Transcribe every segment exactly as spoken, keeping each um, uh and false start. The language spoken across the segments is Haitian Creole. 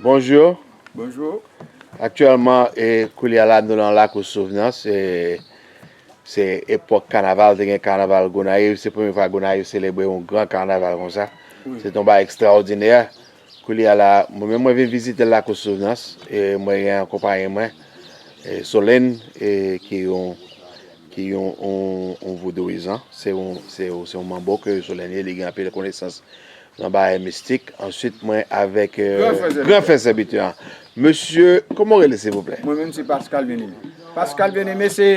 Bonjou. Bonjou. Aktyèlman, e, koulye a la, nou nan Lakou Souvnans. E, se epòk kanaval, te gen kanaval Gonayiv. Se premye fwa Gonayiv selebre yon gran kanaval konsa. Se te yon bagay ekstraòdinè. Koulye a la, mwen menm mwen vin vizite Lakou Souvnans. E mwen gen an konpayi mwen, e, Solène, e, ki yon, ki yon, yon, yon vodouyizan. Se yon, se yon, se yon manbo ke Solène ye, li gen anpil konesans nan bagay mistik. Answit, mwen avèk, e, gran frè sèvitè an. Mesye, kòman w rele, silvouplè? Mwen menm se Pascal Bien-Aimé. Pascal Bien-Aimé se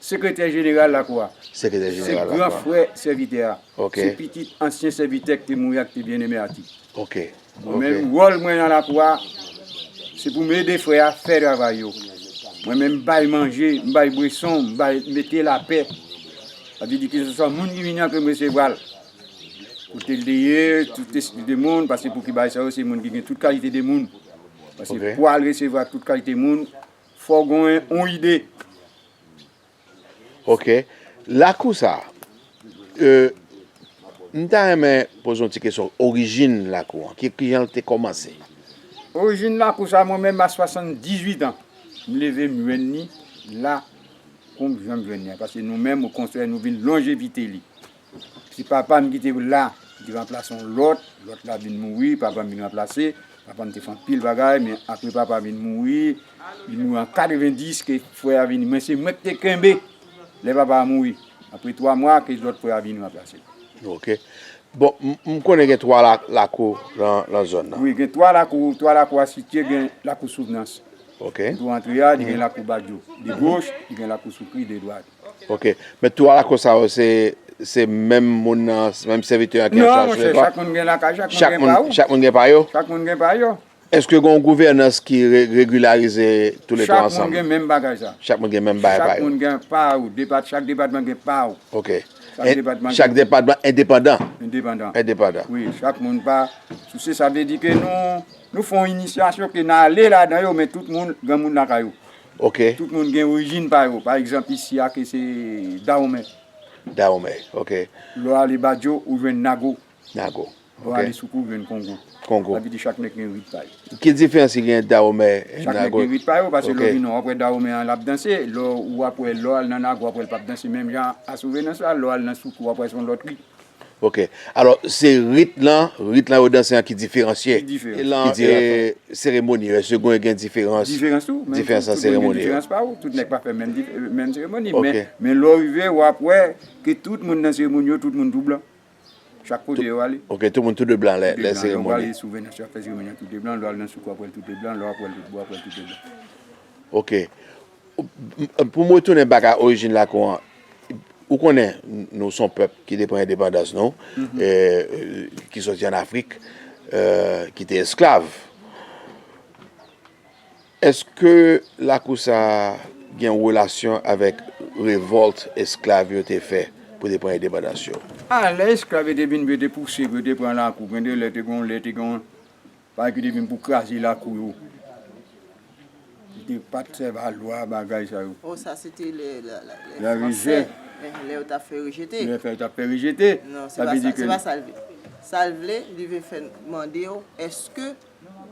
sekretè jeneral Lakou a. Sekretè Se jeneral gran Lakou a. Frè sèvitè a. Ok. Se pitit ansyen sèvitè ki te mouri a ki te Bien-Aimé Ati. Ok. Mwen menm, wòl mwen nan Lakou a, se pou m ede frè a fè travay yo. Mwen menm, m bay manje, m bay bweson, m bay mete lapè. Sa vle di keseswa moun ki vini an ke m resevwa l. Kote l te ye, tout espri de moun, paske pou ki bagay sa yo, se moun ki gen tout kalite de moun. Paske pou al resevwa tout kalite moun, fò w gen yon ide. Ok. Lakou sa, e, m ta renmen poze yon ti kesyon. Orijin lakou an, ki, ki jan l te kòmanse? Orijin lakou sa, mwen menm a swasanndizuit an, m leve m jwenn li la, kon m janm jwenn li a. Paske nou menm, okontrè, nou vin lonjevite li. Se papa m ki te la, ki te ranplase yon lòt, lòt la vin mouri, papa m vin ranplase. Papa m te fè anpil bagay, men apre papa vin mouri, li mouri an katrevendis ke frè a vini. Men se mwen ki te kenbe lè papa a mouri. Apre twa mwa ke lòt frè a vini ranplase l. Ok. Bon, m, m konnen gen twa la, lakou nan, nan zòn nan. Wi, gen twa lakou, twa lakou a sitiye, gen lakou Souvnans. Ok. Kote w antre a, li gen lakou Badjo. De goch, li gen lakou Soukri, de dwat. Ok. Men twa lakou sa yo, se, se menm moun nan, menm sèvitè an ki an Non, chaj monchè, de twa? Chak moun gen lakay, chak moun Chak gen pa moun, ou. Chak moun gen pa yo? Chak moun gen pa yo. Èske gen yon gouvènans ki re, regilarize tou le twa Chak moun ansanm? Gen menm bagay sa. Chak moun gen menm bagay pa Chak yo? Moun gen pa ou. Depat, chak depatman gen pa ou. Ok. Chak E depatman chak gen- depatman endepandan? Endepandan. Endepandan. Wi, chak moun pa. Sou se sa vle di ke nou, nou fè yon inisyasyon ke n ale ladan yo, men tout moun, gen moun lakay yo. Ok. Tout moun gen orijin pa yo. Pa egzanp, isi a ke se Dawonmen. Dawonmen, ok. Lè w ale Badjo, ou jwenn Nago. Nago. Lè w ale Ok. Soukri, ou jwenn Kongo. Kongo. Sa vle di chak nèg gen rit pa yo. Ki diferans ki gen Dawonmen e Chak nèg Nago? Gen rit pa yo, paske lè w Ok. vin an, w ap wè Dawonmen an l ap danse, lè w ap wè, lè w al nan Nago, w ap wè l p ap danse menm jan a Souvnans la, lè w al nan Soukri, w ap wè se yon lòt rit. Ok. Alò, se rit lan, rit lan yo danse an ki diferansye. Ki diferans. E lan, Ki diferans. E, seremoni yo, èske gen, gen diferans? Diferans tou, men Diferans tout, an tout moun gen seremoni yo. Diferans pa ou, tout nèg pa fè menm dif- menm seremoni, Ok. Men, men lè w rive, w ap wè ke tout moun nan seremoni yo, tout moun tou blan. Chak kote yo ale. Ok, tout moun tou de blan lè, Tou lè blan, lè w ale seremoni. Souvnans yo ap fè seremoni an tou de blan, lè w al nan Soukri, w ap wè l tou de blan, lè w ap wè l, w ap wè l tou de blan. Ok. Pou m retounen bak a orijin lakou an, ou konnen nou se yon pèp ki te pran endepandans nou, e, e, ki soti ann Afrik, e, ki te esklav. Èske lakou sa a gen relasyon avèk revòlt esklav yo te fè pou te pran endepandans yo? A, lè esklav yo te vin, yo te pouse, yo te pran lakou, gen de lè te gen, lè te gen, bagay ki te vin pou kraze lakou yo. Yo te pa t sèvi a lwa, bagay sa yo. Oh, sa se te lè, lè, lè, lè Lè Fransè. rejè. Eh, lè yo t ap fè rejete. Lè fè, t ap fè rejete. Non, se Sa pa vle sa, di ke se pa sa l vle. Sa l vle, li vle fè mande w, èske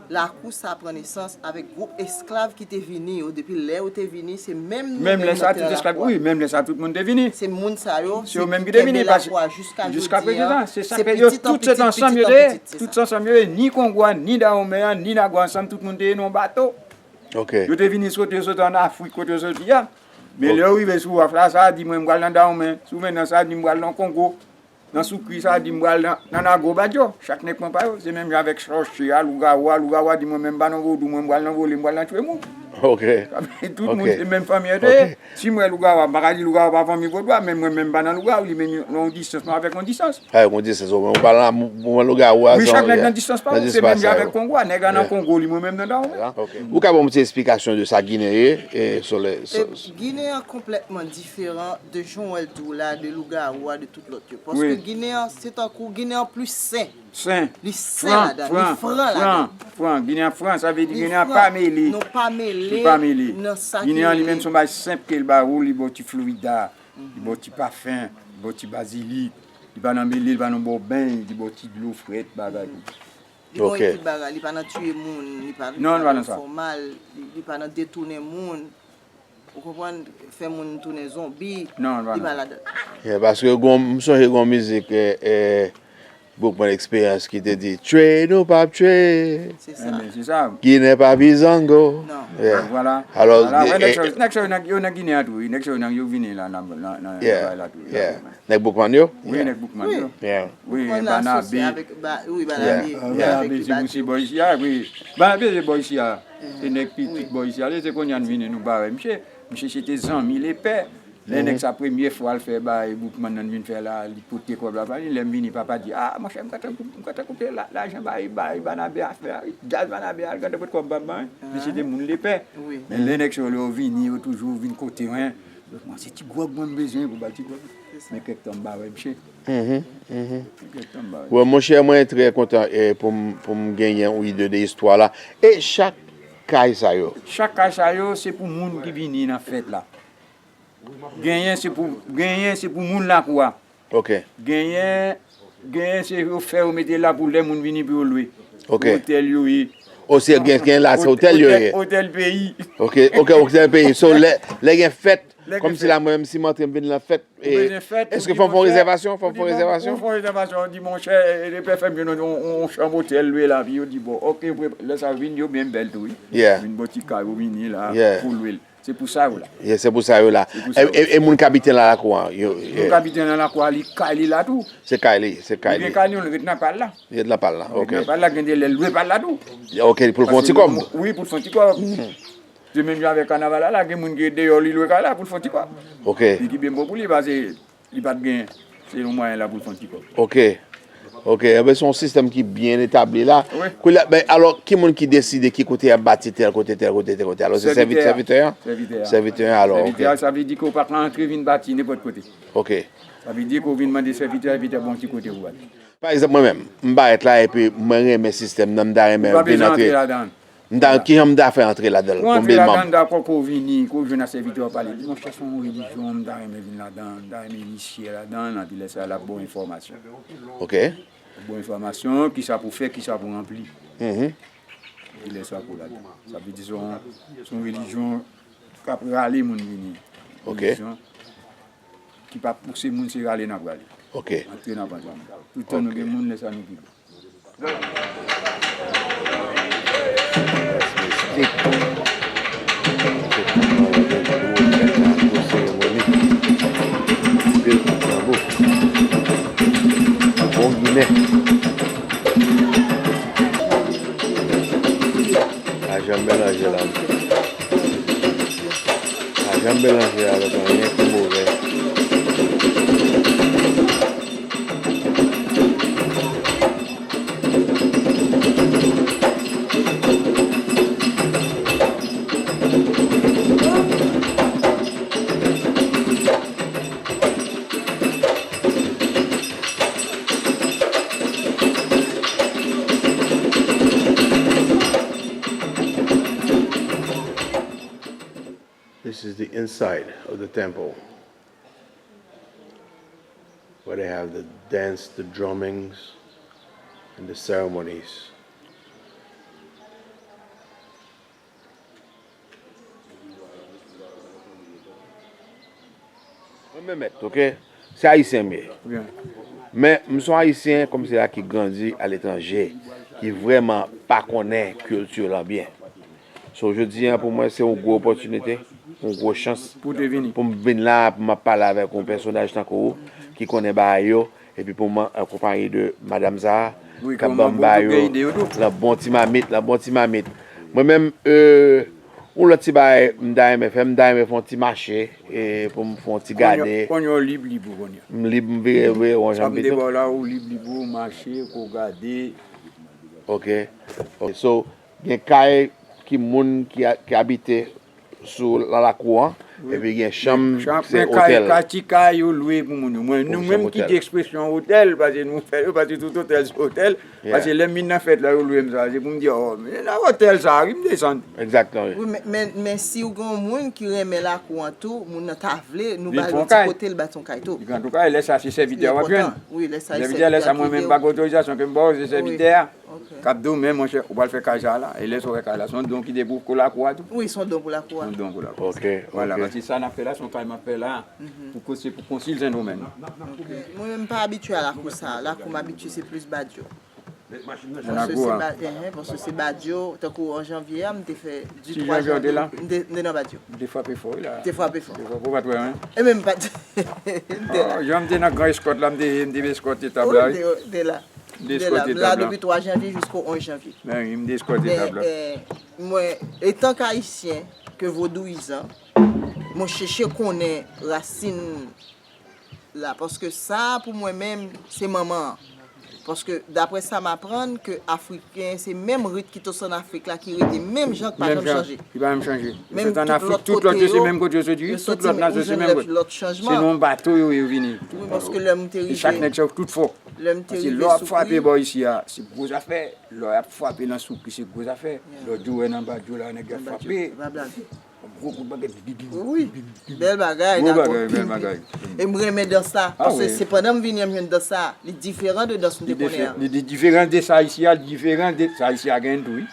lakou sa pran nesans avèk gwoup esklav ki te vini yo? Depi lè yo te vini, se menm nou Menm lè menm sa, nan tè tout esklav, lakou a. Wi, menm lè sa, tout moun te vini. Se moun sa yo, Se yo menm ki te vini, kenbe paske lakou a jiska jiska jodi a, prezan, se sa se ke yo, pitit an tout se pitit, ansanm pitit yo an te ye. pitit, se Tout sa. se ansanm yo ye, ni Kongo a, ni Dawonmen an, ni Nago a, ansanm, tout moun te ye nan yon bato. Ok. Yo te vini soti, yo soti ann Afrik, kote yo soti a. Men lè yo rive sou waf la, sa a di mwen, m pral nan Dawonmen. Souvnans, sa a di m pral nan Kongo. Nan Soukri, sa a di m pral nan, nan Nago Badjo. Chak nèg pran pa yo. Se menm jan avèk sòsye a, lougawou a. Lougawou a di mwen, men m pa nan vodou, mwen m pral nan vole, m pral nan tchwe moun. Ok. Tout moun Ok. Se menm fanmi yo te ye. Ok. Si m wè lougawou a, m pa ka di lougawou pa fanmi vodou a, men mwen menm m pa nan lougawou, li menm nan yon distans, mwen avèk yon distans. A, yon distans, ou menm, ou pa nan, ou nan lougawou a, Wi, sa, chak nèg yeah. Nan distans pa Nan ou, se distans menm jan sa, avèk yo. Kongo a. Nèg la nan Yeah. Kongo, li mwen menm nan Dawonmen. Ok. Ou ka ban m yon ti eksplikasyon de sa Ginen ye, e, sou le, E, sou, Ginen an konplètman diferan de jan w wè l di w la, de lougawou a, de tout lòt yo. Paske Wi. Ginen an, se tankou Ginen an plis sen. Sen. Li sen Fran, ladan, fran, li fran fran, ladan. Fran. Ginen an fran, sa vle di Li Ginen an fran. Pa mele. Nou pa mele Li pa mele. Nan sa ki Ginen an li rele menm se yon bagay senp ke l ba ou, li ba w ti Florida, li ba w ti pafen, li ba w ti bazilik, li pa nan mele, li pa nan ba w beny, li ba w ti dlo frèt, bagay. Li gon ekip bagay, li pa nan tiye moun, li pa li pa nan fè mal, li pa nan detounen moun. Ou konprann? Fè moun tounen zonbi, li pa ladan. Yeah, paske gon, m sonje gon mizik eh, eh, Boukman Eksperyans ki te di, tchwe nou p ap tchwe. Se sa. Ginen pa bizango. Non. Vwala. Nèg sa yo nan Ginen an tou wi. Nèg sa yo nan yo vini la nan nan nan bagay la tou wi. Nèg Boukman yo? Wi, nèg Boukman yo. Wi, Banabe. Wi, Banabe. Banabe se bò isi a wi. Banabe se bò isi a. Se nèg pitit bò isi a. Se kounye a n vini nou pa wè misye. Misye se te zanmi lepè. Lè nèg sa premye fwa l fè bay Boukman nan vin fè la, li pote kòb la ba li, lè m vini papa di, ah monchè m gentan koupe lajan bay bay Banabe a fè a, djaz Banabe a, li gentan pote kòb ba m, men se te moun lepè. Men lè nèg sa yo lè yo vini, yo toujou vin kote mwen, yo kòmanse ti gwòg mwen m bezwen pou ba l ti gwòg. Men kèk tan m pa wè misye. Kèk tan m pa wè. Bon, monchè, mwen trè kontan pou m genyen yon ide de istwa la. E chak kay sa yo? Chak kay sa yo, se pou moun ki vini nan fèt la. Genyen se pou genyen se pou moun lakou a. Ok. Genyen genyen se yo fè yo mete la pou lè moun vini pou yo lwe. Ok. Otèl yo ye. O se gen gen la se otèl yo ye. Otèl peyi. Ok, ok, otèl peyi. So lè lè gen fèt, kòmsi la mwen menm si m antre m vin nan fèt, eske fò m fè yon rezèvasyon? Fò m fè yon rezèvasyon? Ou fè yon rezèvasyon, ou di monchè, e pè fè m yon chanm otèl lwe la, pi yo di bon, ok, lè sa yo vin yo byen bèl tou wi. Vin bò ti kay ou vini la pou lwe l. Se pou sa yo la. Yeah, se pou sa yo la. E, e, e moun k abite nan lakou an? Yo, Moun k abite nan lakou an, li kay li la tou. Se kay li, se kay Li li. gen kay li, li ret nan pa l la. Li ret nan pa l la, Li ret ok. nan pa l la, gen de lè l lwe pa l la tou. Ok, pou l fè yon Paske ti kòb. Wi, pou l fè yon ti kòb. Se menm jan avèk kanaval la, la, gen moun ki deyò, li lwe kay la pou l fè yon ti kòb. Ok. Li ki byen bon pou li, paske Li pa t gen, se yon mwayen la pou l fè yon ti kòb. Ok. Ok. Enben, se yon sistèm ki byen etabli la. Wi. Kounye a, ben, alò, ki moun ki deside ki kote y ap bati tèl kote, tèl kote, tèl kote? Alò, se sèvitè, sèvitè a? Sèvitè a. Sèvitè a, alò, ok. Sèvitè a, sa vle di ke w pa ka antre vin bati nenpòt kote. Ok. Sa vle di ke w vin mande sèvitè a, sèvitè a ba w yon ti kote pou w bati. Pa egzanp, mwen menm, m parèt la epi mwen renmen sistèm nan, m ta renmen vin antre. Ou pa bezwen antre ladan. M ta, kijan m ta fè antre ladan l pou m vin manm? Pou antre ladan, dakò, ke w vini, ke w jwenn ak sèvitè w ap pale. Di, monchè, se yon relijyon, m ta renmen vin ladan, m ta renmen inisye ladan l, epi lè sa l ap ba w enfòmasyon. Ok. L ap ba w enfòmasyon, kisa pou w fè, kisa pou w ranpli. Mhm. Epi lè sa pou w ladan. Sa vle di se yon, se yon relijyon k ap rale moun vini. Ok. Relijyon ki pa pouse moun, se rale n ap rale. Ok. Antre n ap antre. Toutan nou gen moun, lè sa nou pi bon. Bon Ginen. Pa janm melanje la. Pa janm melanje avèk anyen ki movè. This is the inside of the temple, where they have the dance, the drummings, and the ceremonies. Mwen menm mèt, ok? Se ayisyen m ye. Men m se yon ayisyen kòmsi la ki grandi aletranje, ki vrèman pa konnen kilti lan byen. So jodi a pou mwen se yon gwo opòtinite, yon gwo chans pou m vin la, pou m ap pale avèk yon pèsonaj tankou ou ki konnen bagay yo, epi pou m an konpayi de madanm sa a k ap ban m bagay yo lan bon ti mamit, lan bon ti mamit. Mwen menm, euh, yon lòt ti bagay m ta renmen fè, m ta renmen fè yon ti mache, e, pou m fè yon ti gade. Kounye a w lib lib ou kounye a. M lib, m vire vire yon jan m pito. Sa m te ba w la, ou lib lib ou, mache, pou w gade. Ok. Ok. So, gen kay ki moun ki, ki abite sou la lakou an, epi gen chanm, se otèl. Kay, ti kay yo lwe pou moun yo. Mwen, nou menm ki di ekspresyon otèl, paske nou fè yo, paske tout otèl se otèl. Paske lè m vin nan fèt la, yo lwe m sa, se pou m di, oh, men nan otèl sa, wi, m desann. Egzakteman, wi. Wi, men, men, men si w gen yon moun ki renmen lakou an tou, moun nan ta vle, nou ba l yon ti kote, l bat yon kay tou. Li pran tou kay, lè sa, se sèvitè a w ap jwenn. Wi, lè sa, se sèvitè a, lè sa, mwen menm, m pa gen otorizasyon ke m ba w, se sèvitè a. Ok. K ap di w menm, monchè, ou pral fè kay sa a la. E lè sa w fè kay la, se yon don ki te pou lakou a tou. Wi, se yon don pou lakou a. Se yon don pou lakou a. Ok, ok. Vwala, paske sa n ap fè la, se yon kay m ap fè la, pou, se pou Konsil Sendomeng. Ok. Mwen menm, m pa abitye a lakou sa a. Lakou m abitye, se plis Badyo. Nan lakou a. Paske se Badyo, tankou an janvye a, m te fè di twa janvye, m te nan Badyo. M te frape fò, wi la. M te frape fò. M te frape, ou pa t wè, wi. E menm pa t. M te la. Jan m te nan gran eskòt la, m te, m te eskòte tab la, wi. M te la. M te la, m la depi twa janvye jisko onz janvye. Men wi, m te eskòte tab la. Men, mwen, etan k Ayisyen, ke vodouyizan, mwen chèche konnen rasin la, paske sa a pou mwen menm, se manman an. Paske daprè sa m aprann, ke Afriken, se menm rit ki t an Afrik la ki rete menm jan, ki pa janm chanje. Ki pa janm chanje. Ou sot an Afrik, tout lòt yo se menm kote yo soti, wi, tout lòt nasyon se menm kote. Se nan yon bato yo, yo vini. Wi, paske lè m te rive. E chak nèg se tout fò. Lè m te rive sou. Paske lè w ap frape bò isi a, se gwo zafè. Lè w ap frape nan souk, se gwo zafè. Lè w di w wè nan Badyo la, nèg yo ap frape. Gwo kout bagay, bibibim. Wi, bèl bagay. Gwo bagay, bèl bagay. E m renmen dans la, paske se pandan m vini an m jwenn dans la, li diferan de dans m te konnen an. Li diferan de sa isi a, li diferan de sa isi a genyen tou, wi.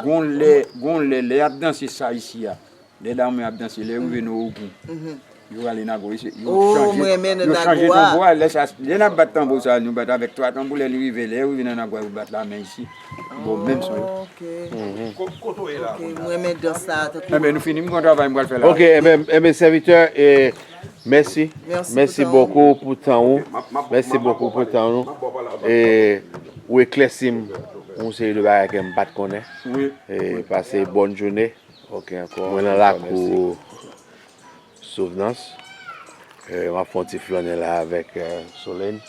Gon lè, gon lè, lè y ap danse sa isi a, lè dam yo ap danse, lè yo rive nan Ogoun, yo rale nago, yo chanje, yo chanje tanbou a. Lè sa, lè n ap bat tanbou sa, nou bat avèk twa tanbou, lè li rive, lè yo rive nan nago a, yo bat lamenm isi. Bon, menm son yo. Ok, m renmen dans sa. Enben, nou fini, m gon travay m pral fè la. Ok, enben, enben, sèvitè, e, mèsi. Mèsi bokou pou tan ou. Mèsi bokou pou tan ou. E, ou eklèsi m yon seri de bagay ke m pa t konnen. E, pase bòn jounen. Ok, ankò. Mwen nan lakou Souvnans. E, m ap fè yon ti flannen la avèk, e, Solène.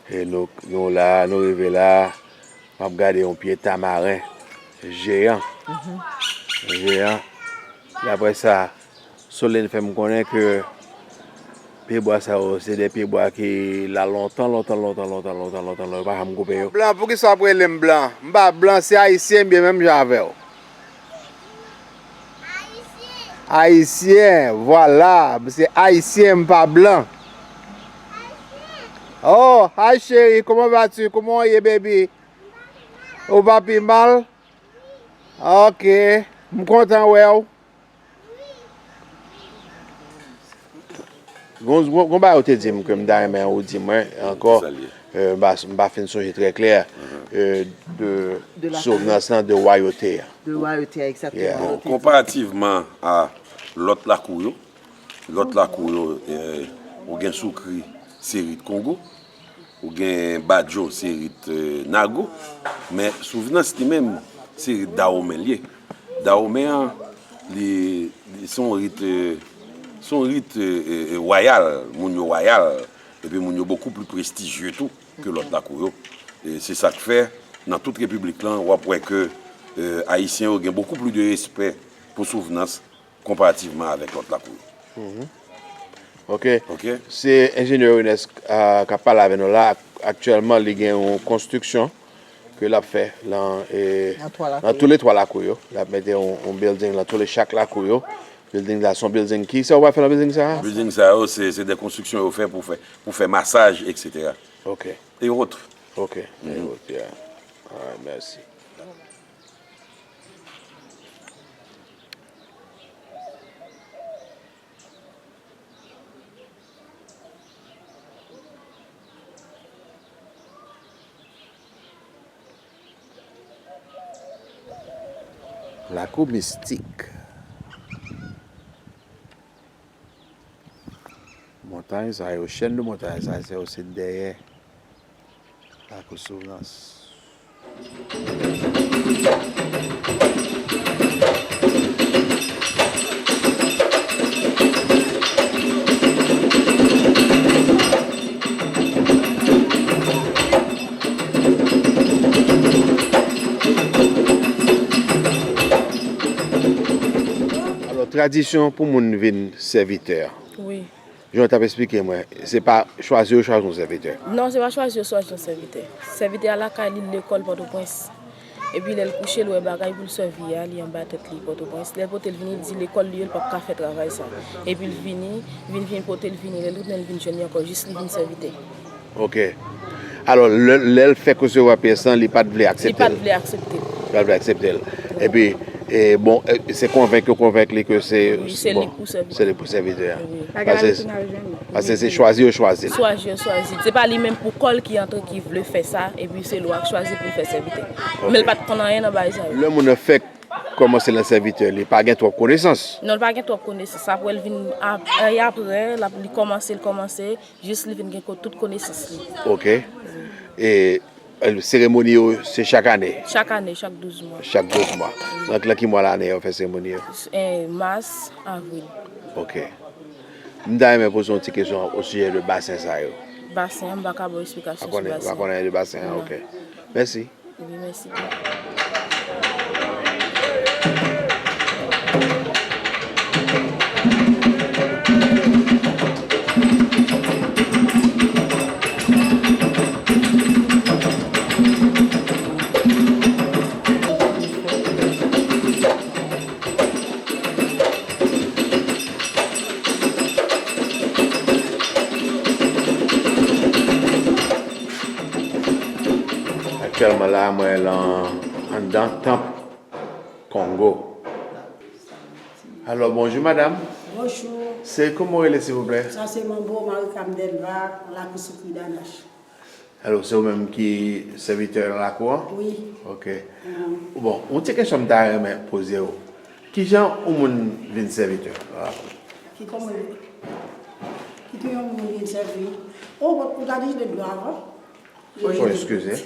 E nou, nou la, nou rive la, m ap gade yon pye tamaren jeyan. Jeyan. E apre sa, Solène fè m konnen ke pyebwa sa yo, se de pyebwa ki la lontan, lontan, lontan, lontan, lontan, lontan, yo pa janm koupe yo. Blan, poukisa w ap rele m blan? M pa blan, se ayisyen m ye menm jan avè w. Ayisyen, vwala, m se ayisyen, m pa blan. Oh, hi chérie, comment vas-tu? Comment on est, baby? Ou pa pi mal? Ok, m kontan wè w. Gon, gon, gon bagay ou te di m ke m ta renmen ou di mwen ankò. M pa, m pa fin sonje trè klè, de Souvnans lan, de Wayote a. De Wayote a, egzakteman. Bon, konparativman a lòt lakou yo, lòt lakou yo, ou gen Soukri, se rit Kongo. Ou gen Badyo, se rit Nago, men Souvnans li menm, se rit Dawomen l ye. Dawomen an, li, li se yon rit, se yon rit wayal, moun yo wayal, epi moun yo bokou pli prestijye tou ke lòt lakou yo. E se sa k fè, nan tout repiblik lan, w ap wè ke Ayisyen yo gen bokou pli de respè pou Souvnans konparativman avèk lòt lakou yo. Ok. Se enjenyè Ernest k ap pale avè nou la. Aktyèlman, li gen yon konstriksyon ke l ap fè nan, nan toulètwa lakou yo. L ap mete yon, yon building nan toulè chak lakou yo. Building sa, se yon building ki sa ou pral fè nan building sa? Building sa yo, se, se de konstriksyon yo fè pou fè, pou fè masaj, etsetera. Ok. E wot. Ok. E wot, yeah. Alright, mèsi. Lakou mistik. Montay sa yo, chèn de montay sa yo, se dèyè Lakou Souvnans. Alò, tradisyon pou moun vin sèvitè. Wi. Jan w t ap esplike mwen, se pa chwazi yo chwazi yon sèvitè? Non, se pa chwazi yo chwazi yon sèvitè. Sèvitè a lakay li, lekòl Pòtoprens. Epi lè l kouche, l wè bagay pou l sèvi a, li anba tèt li Pòtoprens. Lè l pote l vini, li di lekòl li yo, l p ap ka fè travay sa. Epi l vini, vin, vin pote l vini, lè l tounen, l vin jwenn li ankò, jis li vin sèvitè. Ok. Alò, lè, lè l fèk resevwa pyès lan, li pa t vle aksepte l. Li pa t vle aksepte l. Li pa t vle aksepte l. Epi, e, bon, e, se konvenk yo konvenk li ke se, wi, se li k pou sèvitè. Se li k pou sèvitè a. Wi. Paske, paske se chwazi yo chwazi l. Chwazi yo chwazi l. Se pa li menm pou kò l ki antre ki vle fè sa, epi se lwa k chwazi pou l fè sèvitè. Ok. Men l pa t konn anyen nan bagay sa yo. Lè moun nan fèk kòmanse nan sèvitè, li pa gen twòp konesans. Non, li pa gen twòp konesans. Apre, l vin ap-, e, apre, l ap, li kòmanse, l kòmanse, jis li vin gen ko-, tout konesans li. Ok. E, e, seremoni yo, se chak ane? Chak ane, chak douz mwa. Chak douz mwa. Nan, nan ki mwa lane yo fè seremoni yo? E, mas, avril. Ok. M ta renmen poze yon ti kesyon o sijè de basen sa yo. Basen an, m pa ka ba w eksplikasyon sou basen an. Pa konnen, pa konnen de basen an, non. Ok. Mèsi. Epi mèsi tou. Aktyèlman la, mwen lan anndan tanp Kongo. Alò, bonjou, madam. Bonjou. Se kòman w rele, silvouplè? Sa se Manbo Marie Cam Delva, lakou Soukri Danach. Alò, se ou menm ki sèvitè nan lakou an? Wi. Ok. Mhm. Bon, yon ti kesyon m ta renmen poze w. Kijan yon moun vin sèvitè nan lakou? Ki kòman, ki, ki yon moun vin sèvi? Oh, ou ta di de dwa avan? Wi. Oh, eskize.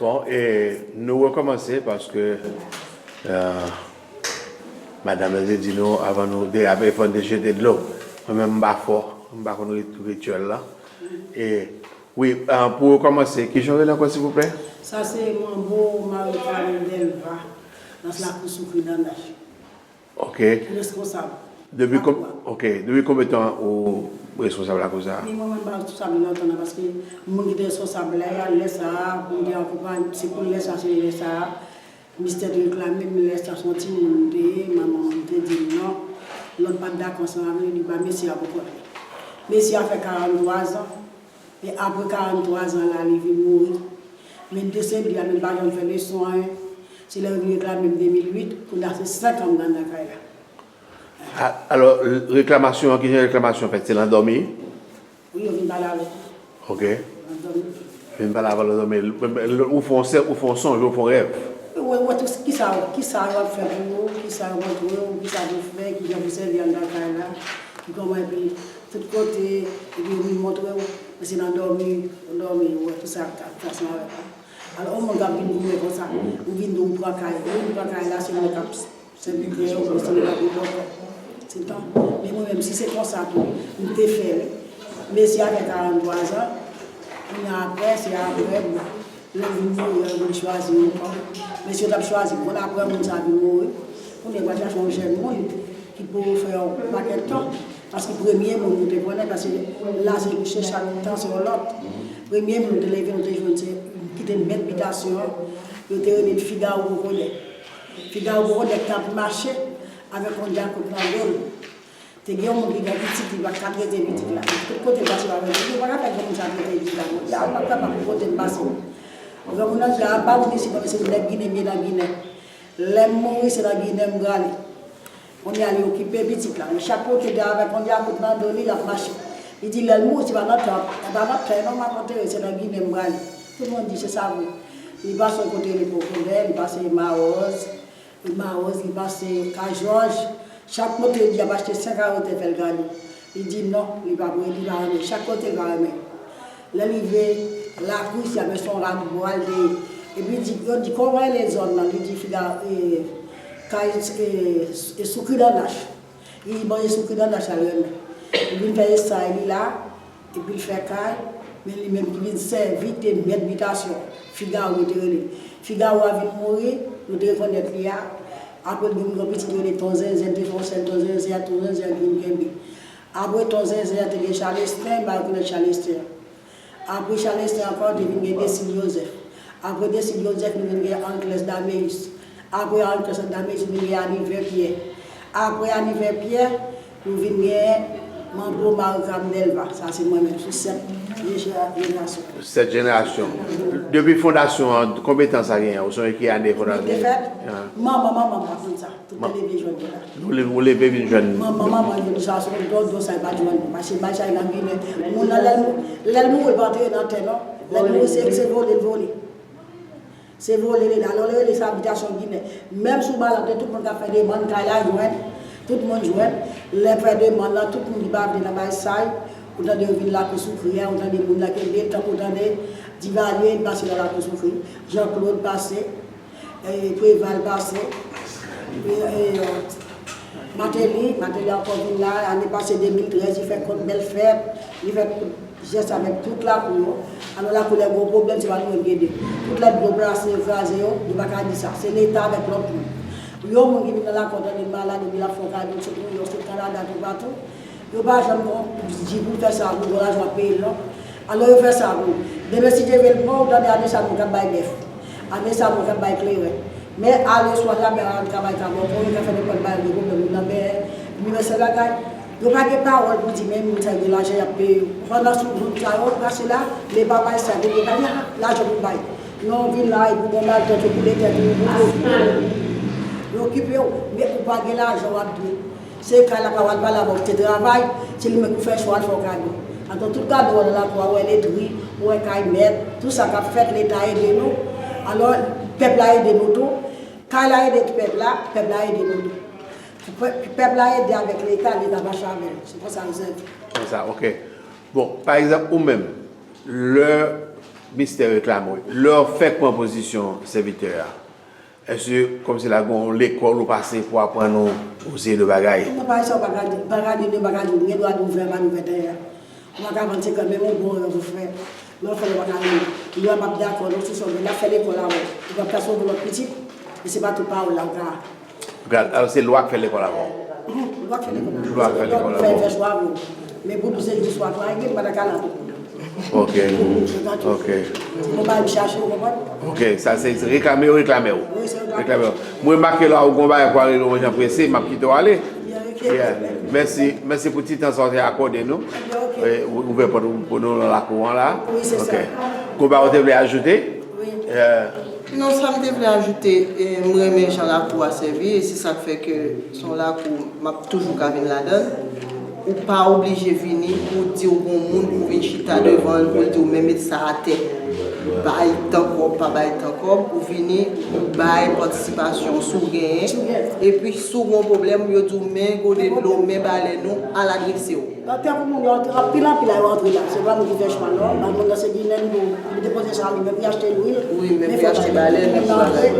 Bon, e nou rekòmanse paske, e, madanm nan te di nou, avan nou derape, fò n te jete dlo. Mwen menm, m pa fò, m pa konn rit-, rityèl la. E, wi, e, pou rekòmanse, kijan w rele ankò, silvouplè? Sa se Manbo Marie Cam Delva, nan lakou Soukri Danach. Ok. Ki reskonsab. Depi kon-, ok, depi konbyen tan ou reskonsab lakou sa a? Ni mwen menm pa reskonsab li lontan nan, paske moun ki te reskonsab lè a, lè sa a, pou m te akonpanye, se pou lè sa a, se lè sa a. Mistè te reklame m, lè sa a se yon timoun m te ye, manman m te di m non. Lòt pa t dakò ansanm avè l, li ba mesye a pou kont li. Mesye a fè karannntwa zan. E apre karannntwa zan la, li vin mouri. Men desede a, men l pa janm fè leson anyen. Se lè yo vin reklame m de mil uit, kounye a se senk an m nan kay la. A, alò, reklamasyon an, kijan reklamasyon fèt? Se nan dòmi? Wi, yo vin pale avèk mwen. Ok. Nan dòmi. Vin pale avè w nan dòmi. Ou fè yon sè-, ou fè yon sonj, ou fè yon rèv. Ou wè, ou wè tout kisa, kisa yo ap fè pou ou, kisa yo montre w, kisa pou w fè, kijan pou w sèvi anndan kay la, ki kòman epi tout kote, epi yo vin montre w, men se nan dòmi, ou dòmi, ou wè tout sa k ap pase avèk ou. Alò, yon moun k ap vin goumen konsa, ou vin di w pran kay, ou vin pran kay la, se mwen k ap sèvi kreyòl, se mwen k ap repòtè. Se tan. Men mwen menm, si se konsa tou, m te fè l. Mesye a fè karannntwa zan, kounye a apre, se apre, bon, lè l vin mouri, yo vin chwazi m ankò. Mesye yo t ap chwazi m. Bon, apre moun sa vin mouri, kounye a yo pral chache yon jèn moun ki pou fè yon pakèt tan. Paske premye moun nou te konnen, paske la se kouche chak tan se yon lòt. Premye moun nou te leve, nou te jwenn se, ki te mèt bitasyon an, yo te rele l Figaro Kokodè. Figaro Kokodè k t ap mache avèk yon djakout nan do l. Te gen yon moun ki gen pitit, li pa t ka trete pitit la. Tout kote l pase, yo avèk li, yo pa ka fè granmoun sa trete pitit la. Yo pa t kapab pou kote l pase. Granmoun nan di, "A, m pa moun isit non, men se nèg Ginen m ye nan Ginen. Lè m mouri, se nan Ginen m prale." Kounye a, li okipe pitit la. Men chak kote, li avèk yon djakout nan do li, l ap mache. Li di, "Lè l mouri, se pa nan tan, se pa nan tè non m ap antere, se nan Ginen m prale." Tout moun di, "Se sa vre." Li pase yon kote rele Kokodè, li pase Mawòz, Mawòz, li pase Kajòj. Chak kote, li di, "Ap achte senk a wotè fè l gade." Li di non, li pa vle, li pa renmen. Chak kote, li pa renmen. Lè l rive lakou isi a, men se yon rat bwa l te ye. Epi di, yo di, "Kòman rele zòn nan?" Li di, "Figa, e, kay, e, e, Soukri Danach." Li di, "Manje Soukri Danach la, l renmen." Li vin fè esay li la, epi l fè kay, men li menm ki vin sèvi te mèt bitasyon. Figawo yo te rele l. Figawo a vin mouri, nou te rekonèt li a. Apre l vin gen yon pitit yo rele Ton Zenzen, te fè yon sèl Ton Zenzen, Ton Zenzen vin kenbe. Apre Ton Zenzen an te gen Chalestin, m pa rekonèt Chalestin. Apre Chalestin ankò, te vin gen Desil Jozèf. Apre Desil Jozèf, nou vin gen Anclès Dameus. Apre Anclès Dameus, nou vin gen Aniven Pyè. Apre Aniven Pyè, nou vin gen Manbo Marie Carme Delva. Sa se mwen menm, sou sèt jenerasyon. Sèt jenerasyon. Depi fondasyon an, konbyen tan sa genyen? Ou sonje ki ane fondasyon? Li te fèt? Ah. Manman, manman m pa konn sa. Tout tan leve jwenn li la. Ou leve, ou leve vin jwenn. Manman, manman jwenn sa, se yon do, do sa, li pa jwenn. Paske bay sa, li nan Ginen. Moun nan, lè l mou-, lè l mouri, li pa antere nan tè, non. Lè l mouri, se, se vole, l vole. Se vole, li la. Alò, li rele sa abitasyon Ginen. Menm sou Balanten, tout moun ka fè demann, kay la jwenn. Tout moun jwenn. Lè fè demann nan, tout moun ki pa vle nan bay sa, ou tande yo vin Lakou Soukri a, ou tande moun nan kenbe, tankou ou tande Divalye, li pase nan Lakou Soukri. Jean Claude pase. E, Preval pase, e, e, Martelly, Martelly ankò vin la, ane pase de mil trèz, li fè kont bèl fèt, li fè tout jès avèk tout lakou yo. Alò, lakou lè gwo pwoblèm, se pa nou menm ki ede. Tout lè dlo plase yo, kraze yo, nou pa ka di sa. Se Leta avèk lòt moun. Yon moun ki vin nan lakou, tande l malad, epi l ap fè yon kado, sot Nouyòk, sot Kanada, toupatou. Yo pa janm di pou l fè sa pou l, lajan w ap peye l, non. Alò, yo fè sa pou l. Demen, si Dye vle, l pran, ou tande ane sa moun k ap bay bèf. Ane sa moun k ap bay kleren. Men, alè swa la, men al travay ka bò, pou yo ka fè nenpòt bagay, de pwoblèm, nan men, men sèl bagay, yo pa gen pawòl pou di, men moun sa yo gen lajan, y ap peye yo. Pandan sou moun sa yo, pase la, men pa bay sa, depi yo pa gen lajan pou bay. Non, vin la, epi bon, mal tèt yo, pou de tèt yo, pou yo okipe w, men ou pa gen lajan, w ap dwe. Se kay la ka w al pale avè w ki te travay, se li menm ki fè chwa l fè w kado. Atò, tout kado w wè nan lakou a, ou wè letri, ou wè kay mèt, tout sa k ap fèt, Leta ede nou. Alò, pèp la ede nou tou. Kay la ede pèp la, pèp la ede nou tou. Pèp, pèp la ede avèk Leta, Leta mache avè l. Se konsa yo sèvi. Konsa, ok. Bon, pa egzanp, ou menm, lè mistè reklame w, lè w fèk pran pozisyon sèvitè a, èske kòmsi la gen yon lekòl ou pase pou aprann ou yon seri de bagay? Mwen pa sa, ou pa ka di, pa ka di, pa ka di, ou gen dwa di ouvè, pa di ouvè dèyè. Ou pa ka vann se kanmenm yon bon rèv ou fè. Lè w fè l, ou pa ka rele. Lè w p ap dakò, non, sou sa, men l ap fè lekòl avè w. Ou p ap ka sove lòt pitit, e se pa tout pawòl la ou ka. Gad, alò se lwa k fè lekòl avè w. Lwa k fè lekòl avè w. Lwa k fè lekòl avè w. Fè, fè chwa avè w. Men pou di se jis lwa k la, gen pa ta ka la. Ok. Ok. Se yon bagay m chache, ou konprann? Ok, sa se reklame yo, reklame w. Wi, se reklame. Reklame w. Mwen remake la, ou gon bagay pou ale, yon jan prese, m ap kite w ale. Yeah, ok. Yeah. Mèsi, mèsi pou ti tan sa w te akòde nou. Ok. E, ou, ouvè pòt ou pou nou nan lakou an la. Wi, se sa. Ok. Gon bagay ou te vle ajoute? Wi. Yeah. Non, sa m te vle ajoute, e, m renmen jan lakou a sèvi, e se sa k fè ke se yon lakou m ap toujou ka vin ladan l. Ou pa oblije vini pou di w gon moun pou vin chita devan l, pou l di w men met sa atè. Bay tan kòb, pa bay tan kòb, ou vini, ou bay patisipasyon w si w genyen. Epi si w gon pwoblèm, yo di w men gode dlo, men balèn ou, al adrese w. Nan tè pou moun yo antre, anpil, anpil a yo antre la. Se pa nou ki fè chwa, non. Nan moun nan se Ginen pou li depoze sa li menm, li achte lwil. Wi, men li achte balèn, li achte bagay.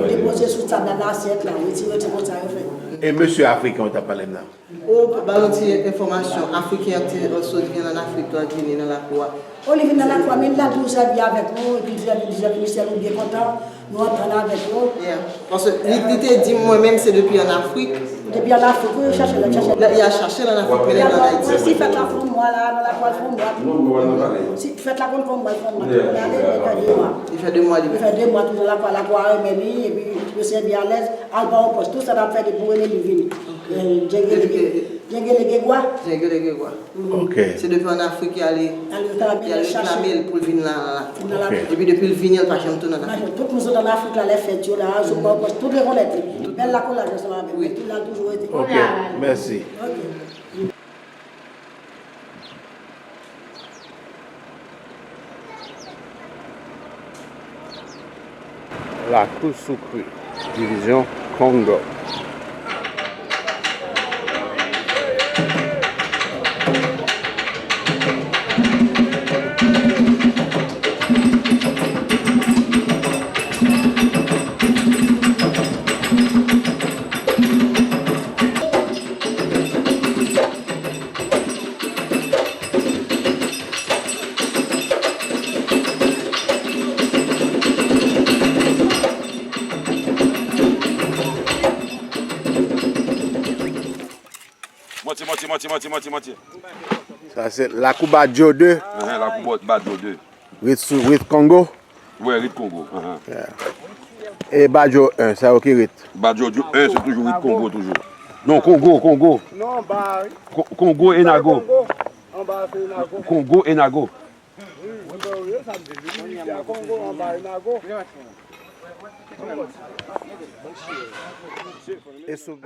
Li depoze sou tab la, nan asyèt la, retire, se konsa yo fè. E mesye afriken ou t ap pale m nan? O, ba nou ti enfòmasyon. Afriken an te, euh, sot vin ann Afrik, tou, vini nan lakou a. O, li vin nan lakou a, men l la toujou sèvi avèk nou, epi li sèvi, li sèvi, li sèvi, nou byen kontan, nou antann avèk yo. Yeah. Paske li, li te di m, mwen menm, se depi ann Afrik. Depi ann Afrik, wi, chache l, chache l. Li al chache l ann Afrik, men li ann Ayiti. Si fèt la fè yon mwa la, nan lakou a l fè yon mwa. Si fèt la konn fè yon mwa, l fè yon mwa, li konn ale, li fè de mwa. Li fè de mwa, li fè de mwa, toujou nan lakou a, lakou a renmen li, epi yo sèvi alèz, al ba yon pòs, tout sa n ap fè depi w rele li vini. Eh, Djengele, Djengele Gegwa. Djengele Gegwa. Ok. Se depi ann Afrik y ale, y al reklame l pou l vin la, la, la. Ok. Epi depi l vini, l pa janm tounen ann Afrik. Tout moun sot ann Afrik la, lè fèt yo la, sou pòs, tout rekonèt li. Bèl lakolaj ansanm avè l. Wi. Tout la toujou rete. Ok, mèsi. Ok. Lakou Soukri, divizyon Kongo. Monte, monte, monte, monte, monte, monte. Sa se Lakou Badjo de. Ahan, Lakou Badjo de. Rit sou, rit Kongo. Wè, rit Kongo. Ahan. E Badjo en, sa yo ki rit. Badjo de en, se toujou rit Kongo, toujou. Non, Kongo, Kongo. Non, anba. Ko- Kongo e Nago. Kongo. Anba se Nago. Kongo e Nago. Wi, mwen ba ou yo, sa m di. Wi, wi, Kongo, anba e Nago. E sou